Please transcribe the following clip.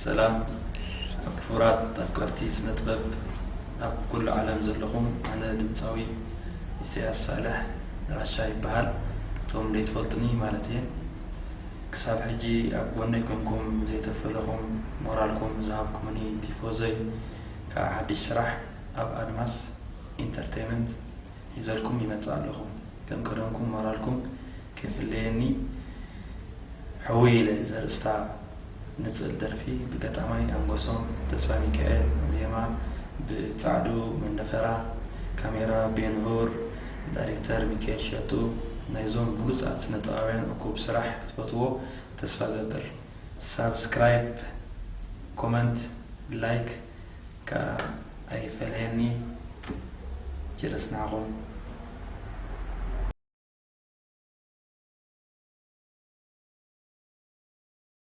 ሰላም ክቡራት ኣፍቀርቲ ስነ ጥበብ ኣብ ኩሉ ዓለም ዘለኹም፣ ኣነ ድምፃዊ ኢሳያስ ሳልሕ ራሻ ይበሃል። እቶም ዘይትፈልጡኒ ማለት እየ። ክሳብ ሕጂ ኣብ ጎነይ ኮንኩም ዘይተፈለኹም፣ ሞራልኩም ዝሃብኩምኒ ቲፎዞይ፣ ከዓ ሓድሽ ስራሕ ኣብ ኣድማስ ኢንተርቴይመንት ሒዘልኩም ይመጽእ ኣለኹ። ከም ቀደምኩም ሞራልኩም ከይፍለየኒ። ሕውይ ኢለ ዘርእስታ ንጽል ደርፊ ብገጣማይ ኣንጎሶም ተስፋ ሚካኤል፣ ዜማ ብጻዕዱ መንደፈራ፣ ካሜራ ቤንሁር፣ ዳይሬክተር ሚካኤል ሸጡ። ናይዞም ብሉጻት ስነ ጥበባውያን እኩብ ስራሕ ክትፈትዎ ተስፋ ገብር። ሳብስክራይብ፣ ኮመንት፣ ላይክ ከኣ ኣይፈለየኒ። ችርስ ንዓኹም።